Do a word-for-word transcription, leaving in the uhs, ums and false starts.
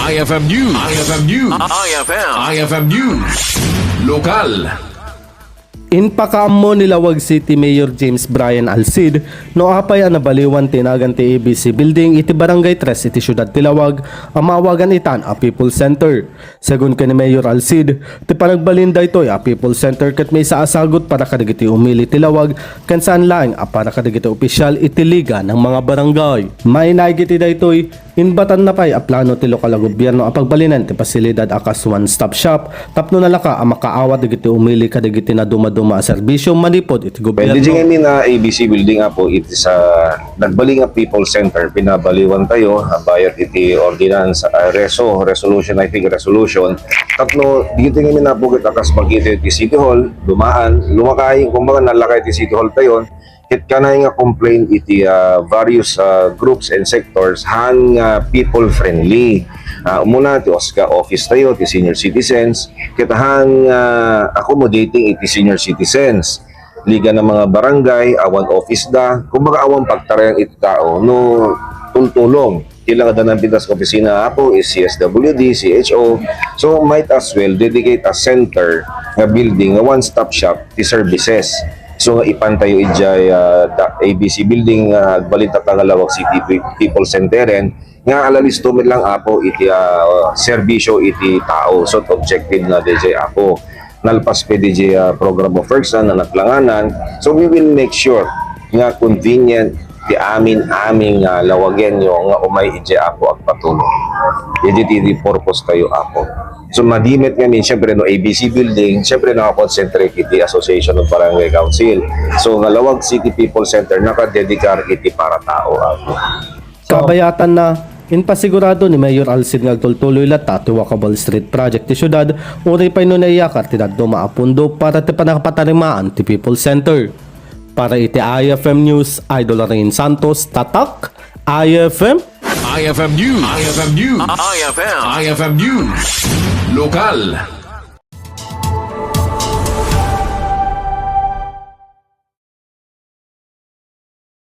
I F M News. I F M News. I F M. I F M News. Lokal. Impakaammo ni Laoag City Mayor James Brian Alcid no apay a nabaliwan ti nagan ti A B C Building iti Barangay Tres iti siudad ti Laoag a maawagan itan a People's Center. Segun ken ni Mayor Alcid, ti panagbalin daytoy a People's Center ket maysa a sagut para kadagiti umili ti Laoag ken saan laeng a para kadagiti opisyal iti Liga ng mga Barangay. Mainaig iti daytoy, inbatanna pay a plano ti lokal a gobierno a pagbalinen ti pasilidad a kas one-stop shop tapno nalaka a makaawat dagiti umili kadagiti nadumaduma a serbisyo manipud iti Pwede di gobierno. ngamin a A B C building, Apo, it is a nagbaling a People Center, pinabaliwan tayo, a bayat iti ordinance, a reso, resolution, I think resolution. Tapno, dito ngamin, Apo, ket a kas makita iti City Hall, dumaan, lumakay, kumbaga nalakay iti City Hall tayo, ket kanay nga complain iti ah, various ah, groups and sectors, han nga people friendly. Ah, umuna, ti OSCA office tayo, ti senior citizens, ket han nga accommodating iti senior citizens. Liga ng mga barangay, awan office da, kumbaga awan pagtarayan iti tao, no tultulong. Kailangan da ng pintas opisina, Apo, is C S W D, C H O. So, might as well dedicate a center nga building, nga one-stop shop, ti services. So, nga ipan tayo ijay ah, da- A B C building, nga agbalin tatta nga Laoag City Pe- People Center, and nga alalisto met lang, Apo, iti ah, serbisyo iti tao. So, objective na D J, Apo. Nalpas pay D J ah, program of works na nanaklanganan. So, we will make sure nga convenient ti amin-amin nga Laoagenyo nga umay ijay, Apo, agpatulong. Iti ti purpose tayo, Apo. So, madi met ngamin, siyempre, no, A B C building, siyempre, nakakonsentrate iti Association of Barangay Council. So, nga Laoag City People Center, nakadedikar iti para tao, Apo. Kabayatanna, inpasigurado ni Mayor Alcid nga agtultuloy latta ti walkable street project ti siudad, uray pay no naiyakar ti dadduma a pundo para ti panakapatarimaan ti People Center. Para iti I F M News, Idol Rain Santos, Tatak, I F M. I F M News. I F M News. I F M. I F M News. Lokal.